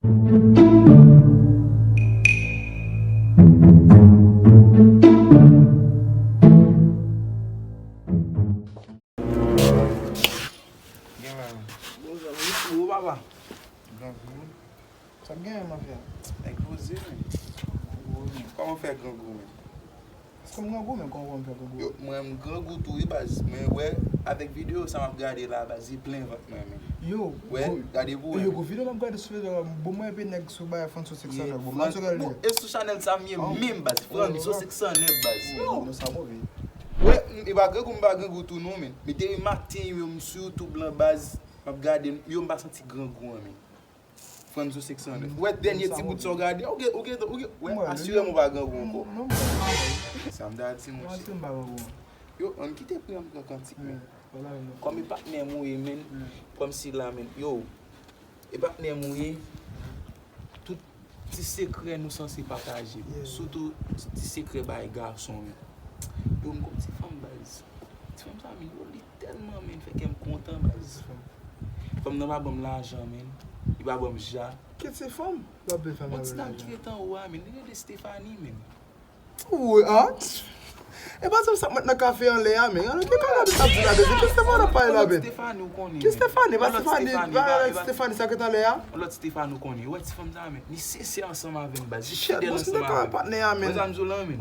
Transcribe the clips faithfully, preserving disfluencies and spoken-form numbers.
Gen la. Bon, zanmi, ou papa. Grangou. Sa k genyen, mafya? Nèg poze, men. Grangou, men. Kòman fè grangou, men? Èske m grangou, men kòman m fè grangou? Yo, mwen, m grangou tou, wi, baz. Men, wè, avèk videyo sa m ap gade la, baz, li plen vant mwen, men. Yo, wè, gade pou wè, yo, men. Gwo videyo m ap gade sou Facebook la, bon, mwen epi nèg sou bay Franco six cent neuf, bon, Franco gade. Bon, e sou chanèl sa m ye menm, baz. Franco six cent neuf, baz. Yo, non, sa move. Wè, m, e pa grangou, m pa grangou tou, non, men. Men depi maten, yo, m sou YouTube lan, baz. M ap gade, yo, m pa santi grangou an, men. Franco six cent neuf. Ou wè dènye ti bout sa w gade, ou gen, ou gen, ou gen, wè, asirèman ou pa grangou ankò. Sa m ta di, monchè. Yo, ann kite pou m pran kantik, men. Kòm e patnè m ou ye, men, kòmsi la, men, yo, e patnè m ou ye, tout ti sekrè nou sanse pataje, sitou ti sekrè bay gason yo. Yo, m gon ti fanm baz. Ti fanm sa, men, yo, li tèlman, men, fè kè m kontan baz. Fanm nan pa ban m lajan, men. Li pa ban m ja. Ki ti fanm? Yon ti dam ki ret anwo a, men. Li rele Stephanie, men. Wi, a? E pa sa m sa k mèt nan kafe anlè a, men. Alò, ki kalabit ap di la, men? Ki Stephanie ap pale la, men? Stephanie, ou konnen. Ki Stephanie? Pa Stephanie, pa Stephanie sa k ret anlè a? Yon lòt Stephanie, ou konnen. Ou wè ti fanm sa, men. Li sensè ansanm avè m, baz. Li fidèl ansanm avè m. Ou wè sa m di w lan, men.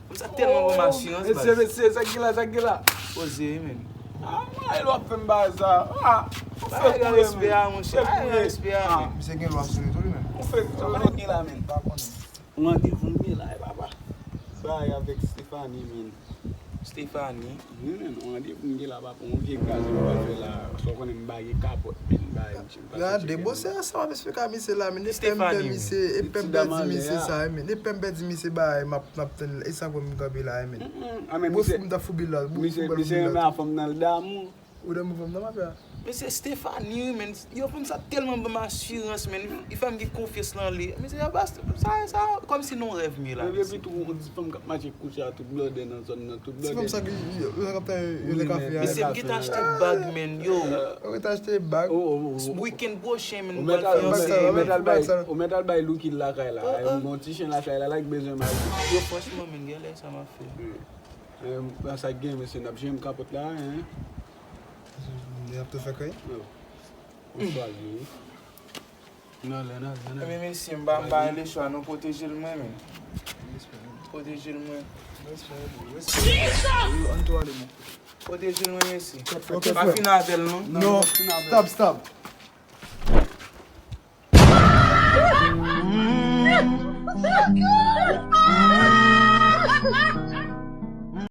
Fanm sa tèlman ban m asirans, baz. Mesye, mesye, sa k gen la, sa k gen la? Poze, men. Ah, mwen, lè w ap fè m bagay sa. Ah, ou fè kouri, men. Respè a, monchè. Respè a, men. Misye gen lwa sou li tou, li menm. Ou fè kouri. Sa pa gen la, men. Pa konnen. Randevou m gen la, e papa. Bay avèk Stephanie, men. Stephanie? Wi, men, yon randevou m gen la, papa. Yon vye gaz m pral fè la. Sa w konnen m bagay kapòt, men. Bay, m tchim pase. Gade, bon, se sa m ap esplike a misye la, men. Stephanie, men. E pèm pèdi misye sa, men. E pèm pèdi misye bagay, m ap, m ap tann, e sa k fè m kanpe la, men. Bon, fou m ta foubi la, bon, fou m ta foubi la. Misye renmen a fanm nan, l damou. Ou damou fanm nan, mafya? Men se Stephanie, wi, men. Yo, fanm sa tèlman ban m asirans, men. Li fè m gen konfyans nan li. Men se, sa, sa, kòmsi nan yon rèv m ye la, men. Epi tou, yon ti fanm k ap mache kouche a tout blòdè nan zòn nan, tout blòdè. Ti fanm sa ki, yo, yo, yo, yo, yo, kafe a. Mesye, m gentan achte bag, men, yo. Ou gentan achte bag? Weekend pwochen, men, m pral fiyanse, men. Ou mèt al bay Louky lakay la. Yon ti chen lakay la, la ki bezwen mache. Yo, franchman, men, genlè sa m ap fè. Sa k gen, mesye, n ap jwenn kapòt la, en. N ap tou fè kay? Yo. Bonswa, Jimmy. Nan lè, nan lè, nan lè. Men mesye, m pa, m pa gen lechwa, non, pwoteje l mwen, men. Pwoteje l mwen. Yo, ann tou ale, men. Pwoteje l mwen, mesye. Pa fin avè l, non. Non, stop, stop.